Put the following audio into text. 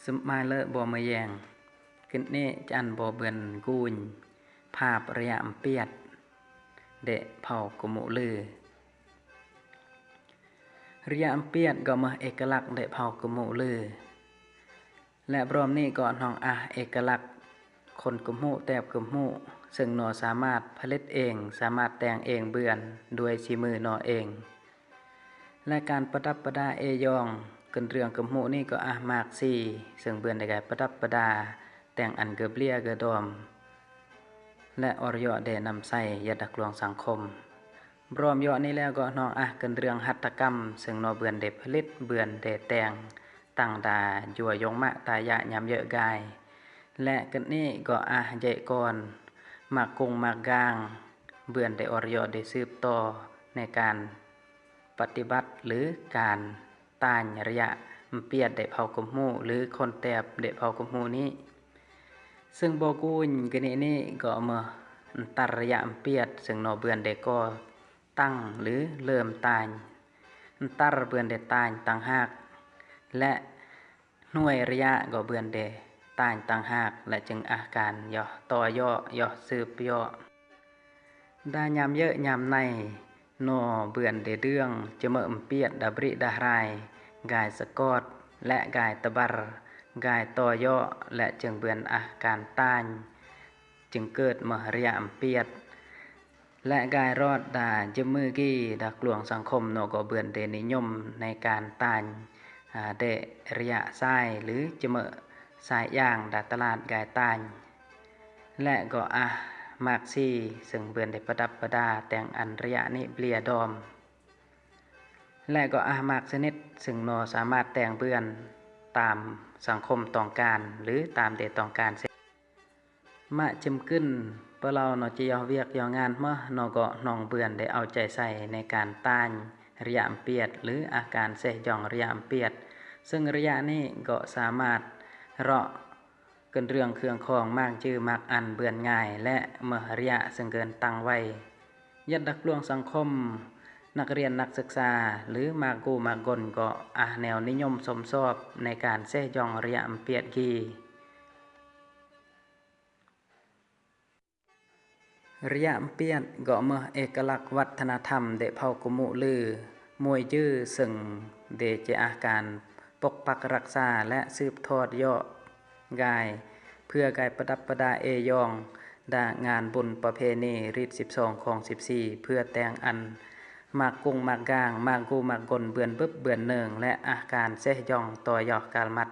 ສະມາຍເລີບໍ່ເມືອແຢງ ກຶດເນຈະອັນບໍ່ເບືອນກູນ ພາບລະຍະອຳປຽດ ເດະເຜົ່າກຸມຸລື. ລະຍະອຳປຽດກໍເໝີເອກະລັກເດະເຜົ່າກຸມຸລື ແລະ ບຣອມນີ້ກໍນ້ອງອາເອກະລັກ ຄົນກຸມຸແຕບກຸມຸ ເຊິ່ງໜໍ່ສາມາດຜະລິດເອງ ສາມາດແຕ່ງເອງເບືອນດ້ວຍສີມືໜໍ່ເອງ. ແລະ ການປະດັບປະດາເອຢອງ ເກີນເລື່ອງກະໝູນີ້ກໍອາໝາກຊີ ເຊິ່ງເບືອນໄດ້ກາຍປະດັບປະດາ ແຕ່ງອັນເກີບເລຍເກີດອມ ແລະ ອອລເຍາະແດ່ນຳໃຊ້ ຍັດດັກລວງສັງຄົມ. ບຣອມເຍາະນີ້ແລ້ວກໍນ້ອງອາເກີນເລື່ອງຫັດຖະກຳ ເຊິ່ງນໍເບືອນໄດ້ຜະລິດ ເບືອນໄດ້ແຕ່ງ ຕັ້ງດາຍົວຍົງມະຕາຍະຍາມເຍີະກາຍ ແລະ ກຶດນີ້ກໍອາເຢກອນ ໝາກກຸງໝາກກາງ ເບືອນໄດ້ອອລເຍາະໄດ້ສືບຕໍ່ໃນການ ປະຕິບັດ ຫຼື ການຕ່າງລະຍະອຳປຽດໄດ້ເຜົ່າກົມຮູ້ ຫຼື ຄົນແຕບໄດ້ເຜົ່າກົມຮູ້ນີ້ ເຊິ່ງບໍ່ກູນກະນິນີ້ກໍເໝີອັນຕັນລະຍະອຳປຽດ ເຊິ່ງນໍເບືອນໄດ້ກໍ່ຕັ້ງ ຫຼື ເລີ່ມຕ່າງ ອັນຕັນເບືອນໄດ້ຕ່າງຕ່າງຫາກ ແລະ ໜ່ວຍລະຍະກໍເບືອນໄດ້ຕ່າງຕ່າງຫາກ ແລະ ຈຶ່ງອາການເຍາະຕໍ່ເຍາະ ເຍາະສືບເຍາະ ດາຍາມເຍີະຍາມໃນ ນໍເບືອນໄດ້ເດືອງ ຈະເໝີອຳປຽດດາບຣິດາຮາຍ ກາຍສະກອດ ແລະ ກາຍຕະບັນ ກາຍຕໍ່ເຍາະ ແລະ ຈຶ່ງເບືອນອາການຕ່າງ ຈຶ່ງເກີດເໝີລະຍະອຳປຽດ ແລະ ກາຍຣອດດາຈະມືກີດາກລວງສັງຄົມ ນໍກໍເບືອນໄດ້ນິຍົມໃນການຕ່າງ ອາ ແດ່ລະຍະຊາຍ ຫຼື ຈະເໝີຊາຍຢ່າງດາຕະຫຼາດກາຍຕ່າງ ແລະ ກໍອາໝາກຊີ ເຊິ່ງເບືອນໄດ້ປະດັບປະດາແຕ່ງອັນລະຍະນີ້ເບລຍດອມ ແລະ ກໍອາໝາກຊະນິດ ເຊິ່ງນໍສາມາດແຕ່ງເບືອນຕາມສັງຄົມຕ້ອງການ ຫຼື ຕາມແຕ່ຕ້ອງການເຊັ່ນ ມະຈຳກຶນ ປະເລົານໍຈະເຢາະວຽກເຢາະງານເໝີ ນໍກໍນ້ອງເບືອນໄດ້ເອົາໃຈໃສ່ໃນການຕ່າງລະຍະອຳປຽດ ຫຼື ອາການເຊຍອງລະຍະອຳປຽດ ເຊິ່ງລະຍະນີ້ກໍສາມາດເລາະ ເກີນເລື່ອງເຄື່ອງຂອງໝາກຈື່ໝາກອັນເບືອນງ່າຍ ແລະ ເໝີລະຍະເຊິ່ງເກີນຕັ້ງໄວ້ ຍັດດັກລວງສັງຄົມ ນັກຮຽນນັກສຶກສາ ຫຼື ໝາກກູໝາກກົນກໍອາແນວນິຍົມຊົມຊອບໃນການເຊຍອງລະຍະອຳປຽດກີ ລະຍະອຳປຽດກໍເໝີເອກະລັກວັດທະນະທຳເດະເຜົ່າກຸມຸລື ມວຍຈື່ ເຊິ່ງເດຈະອາການປົກປັກຮັກສາ ແລະ ສືບທອດເຍາະກາຍ ເພື່ອກາຍປະດັບປະດາເອຢອງ ດາງານບຸນປະເພນີ ຣິດສິບສອງ ຄອງສິບສີ່ ເພື່ອແຕ່ງອັນ ໝາກກຸງໝາກກາງ ໝາກກູໝາກກົນ ເບືອນບຶບເບືອນເໜິງ ແລະ ອາການເຊຍອງຕໍ່ເຍາະການມັດ